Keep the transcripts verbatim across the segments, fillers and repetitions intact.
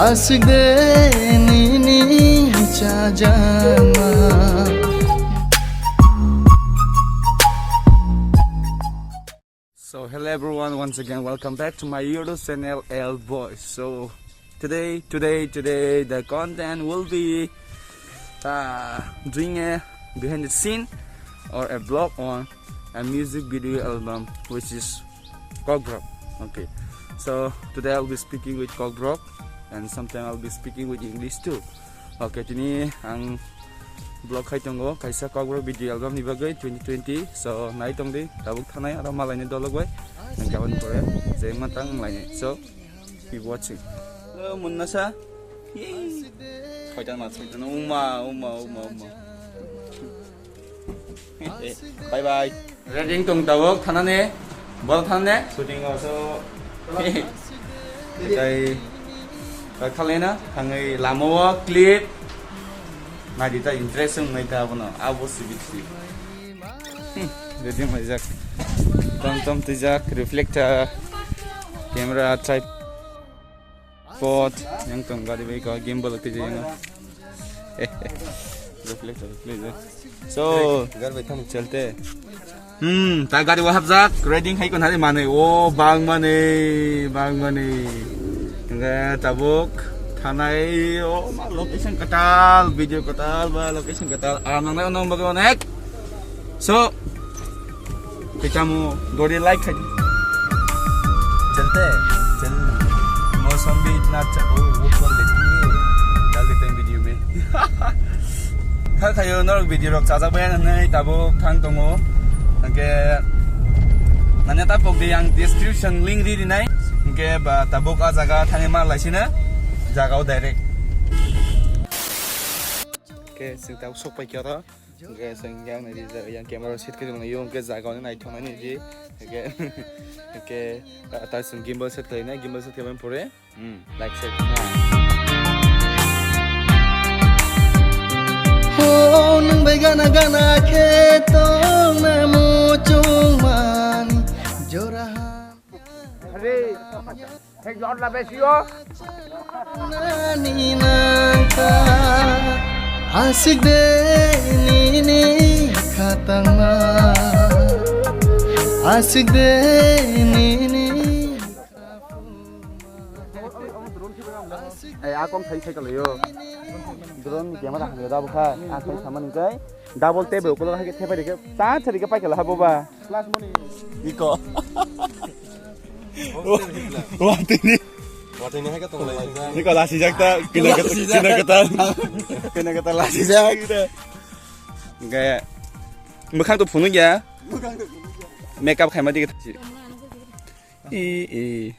Asik de nini chajama. So hello everyone, once again welcome back to my YouTube channel L Boy. So today, today, today the content will be uh, doing a behind the scene or a vlog on a music video album which is Kokborok. Okay, so today I'll be speaking with Kokborok and sometime I'll be speaking with English too. Okay, tini ang vlog khai tongo kaisa Kokborok video album ni bagwi twenty twenty. So nai tong di, tabuk thanai aro malaini dolok bai. Ang kabani pore je mantang laini. So keep watching. Hello, Munnasa. Yay. Khoitan ma, khoitan. Uma, uma, uma, uma. Bye bye. Ready tong tabuk thanane. Bol thanane. Shooting also. Kai kai khalena. Thangai lama o clip. Nai di ta interest wng nai ta bono. Abo si bitsi. Ready maijak. Tom tom tijak, reflector, camera, tripod, yang tong gari bai ko gimbal tijak yang. Reflector, reflector. So, gar bai tham chalte. Hmm, ta gari wahap jak, riding hai kon hari mane. O bang mane, bang mane. Enggak tabuk thanai o ma location katal, video katal ba location katal. Aram nangnai onong bagwi onek. So, kita mau dori like hai. Chalte, chal. मौसम भी इतना अच्छा, वो, वो कौन लेती है? डाल देते हैं वीडियो में। Kha khayo norok video rok chajak bai nai tabuk thang tongo. Hingke nanya ta pok di ang description link ri rinai. Hingke ba tabuk a jaga thani ma lai sina jaga o direct. Ke sing tabuk sok pai kya ta. Hingke sing yang nai di jaga yang camera set ke jong yo hingke jaga o nai thong nai di. Hingke hingke ta sing gimbal set ke nai gimbal set ke ban pore. Hmm, like set na. Ho, nwng bai gana gana khe tong na muchung mani jora ha. Hey, hey, jor la besi yo. Nani nangka, asik de nini khatangma. Asik de nini. Ai, a kong thai cycle yo. Drone ni camera hamya da bukha. A kong sama ni kai. Double table ko hai ke thepai de ke. Sa chari ke pai ke la habo ba. Iko. Watini. Watini hai ke tong lai. Iko lasi jak ta. Kena keta. Kena keta. Kena keta lasi jak. Gaya. Mukhang to phunu ya. Makeup khai ma dige. I, i.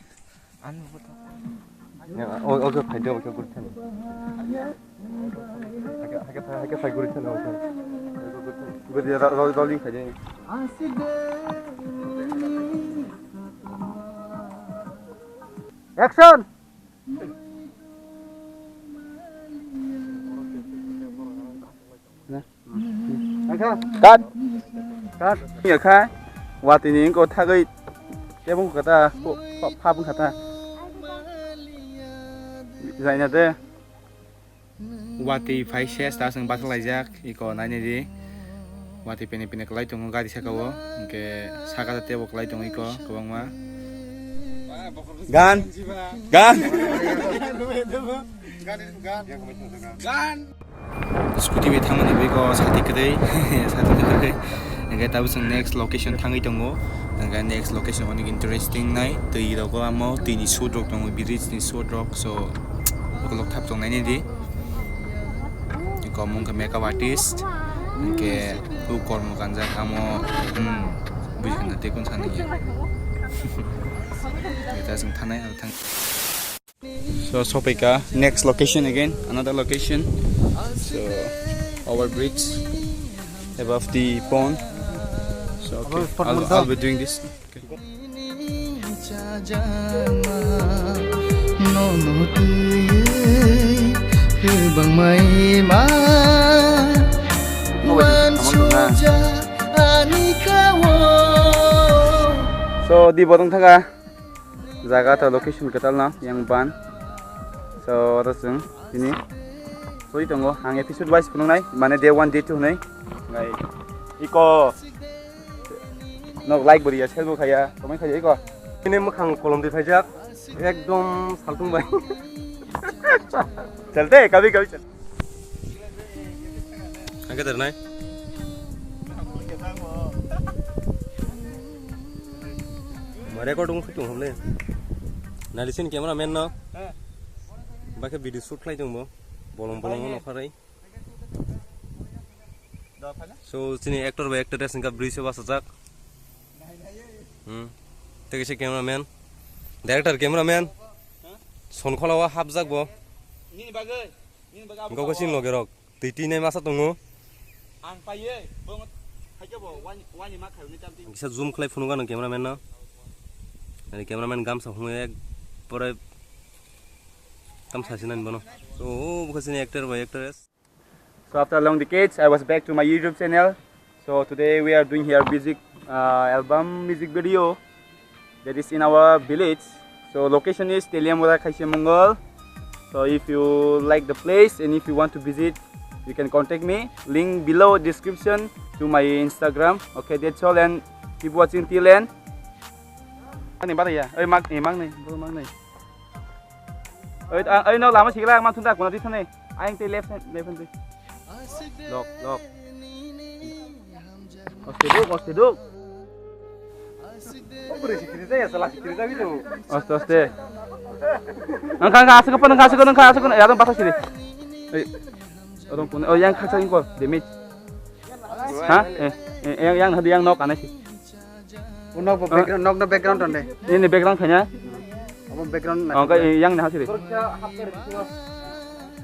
Ya, o, o, phai de, o, guri thani. Hake, hake, hake, phai guri thani, o, guri, ro, ro, ro, ling phai de. Action! Cut. Cut. Ya kha. Watini ko thagwi tebong kata pha bung kata. Jaina de. Wati phai ses ta seng bathang laijak iko naini di. Wati pene pene kwlai tongo gari saka o. Hingke saka tebo kwlai tongo iko kwbangma. Gan. Gan. Gan. Scooty bai thangmani bagwi ko sati kwrwi, sati kwrwi. Hingke tabuk chwng next location thangwi tongo. Hingke next location onek interesting nai. Twi rok o amo, twi ni shoot rok tongo, bridge ni shoot rok. So, ukulok thap tong nai di. Iko mung khe makeup artist. Hingke u kormo kanjak amo, hmm, bujina tei kun sani ya. Kita chwng thanai, ang thang. So, sopaika, next location again, another location. So, over bridge, above the pond. So, okay, I'll, I'll be doing this. Okay. So, di bodong thaga. Jaga ta location kwtal na yang ban. To oro chwng tini sori tongo, ang episode wise phunuknai, mane day one, day two hwnwi. Nai iko nok like bo riya, share bo khaiya, comment khaiya iko. Ini mwkhang kolom di phaijak, ekdom saltung bai. Chalte, kabhi kabhi chal. Angke der nai. Ma record ung khutung hamle. Nalisin camera man no. Bakhe video shoot khlai tongbo. Bolong bolong no kharai. So chini actor bai actress wngkha bwrwi se bachajak. Hmm. Tei kaisa camera man. Director camera man. Sonkhola o hapjak bo. Nini bagwi. Nini bagwi. Gokhe chini loge rok. Twi twi nai masa tongo. Ang paiye, bo haikhe bo wani, wani ma khayo ni chamti. Kisa zoom khlai phunukha nang cameraman no. Ani cameraman gamsa hwnwi ek pore tam sasinani bono. So, oh, bukha sini actor bai actress. So after long decades, I was back to my YouTube channel. So today we are doing here music, uh, album music video that is in our village. So location is Teliamura Khaisya Mongol. So if you like the place and if you want to visit, you can contact me. Link below description to my Instagram. Okay, that's all and keep watching till end. Ani bara ya, oi mak, eh, mak ni, bro mak ni. Oi, a-, oi, no, lama sikla, ma thunda, kuna di thane. Ayang te left hand, left hand te. Lok, lok. Oste duk, oste duk. Oste, oste. Nang kha, nang kha, asuk apa, nang kha, asuk, nang kha, asuk, ya, dong, patah sini. Oi, orang pun, oh, yang kacang impor, damage. Ha? Eh, eh, yang, yang, yang nok anai sih. O nok bo background, nok no background tonde. Ini background kanya? Abo background na. Oh, kayak yang nah sih.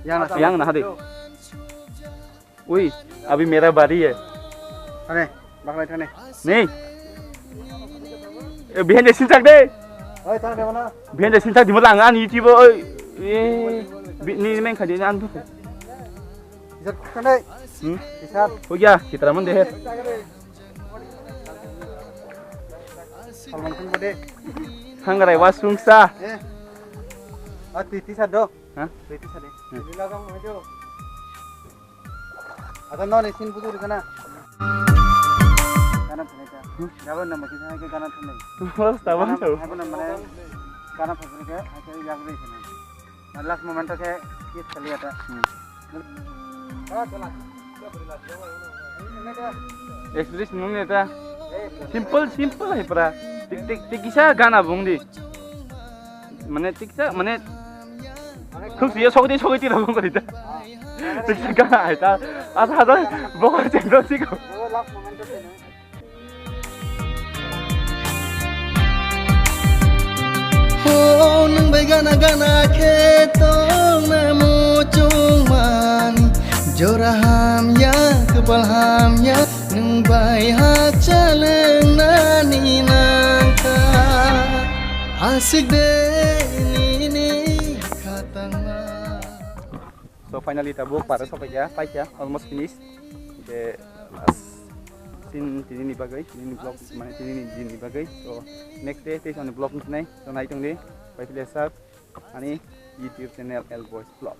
Yang na. Yang nah deh. Ui, abhi mera bari hai. Ane, baklai thane. Nahi. Eh, behind the scene chak de. Oi, thang de mana? Behind the scene chak di mo lang an YouTube oi. Eh, bi-, ni main khadi an. Isat thane. Hmm? Isat. Ho gaya, kitra man de hai. Salman Khan bode. Hangrai wa sungsa. Eh. Ah, titi sa do. Ha? Titi sa de. Hmm. Ada no ni sin budur kana. Gana thane ta. Hmm? Gabon na mati thane ke gana thane. Bos tabang tu. Gana mane gana thane ke, ake yag de kana. Last moment ke kiss kali ata. Hmm. Express nung neta. Simple, simple hai pura. Tik, tik, tik kisa gana bung di. Mane tik sa, mane khuk siya sok di, sok di, sok di. Tik sa gana hai ta. Asa, asa, bokol chendo siko. Ho, nwng bai gana gana khe tongna muchung mani. Jora hamya, kwpal hamya, nwng bai hakcha lwngnani nangkha. Aswk de nini khatangma. So finally tabuk para sokphaikha, paikha, almost finished. Je last scene tinini bagwi, tinini vlog, mane tinini dinni bagwi. So next day tei soni vlog nuknai, so nai tongdi, pai phle sab, ani YouTube channel L Boys Vlog.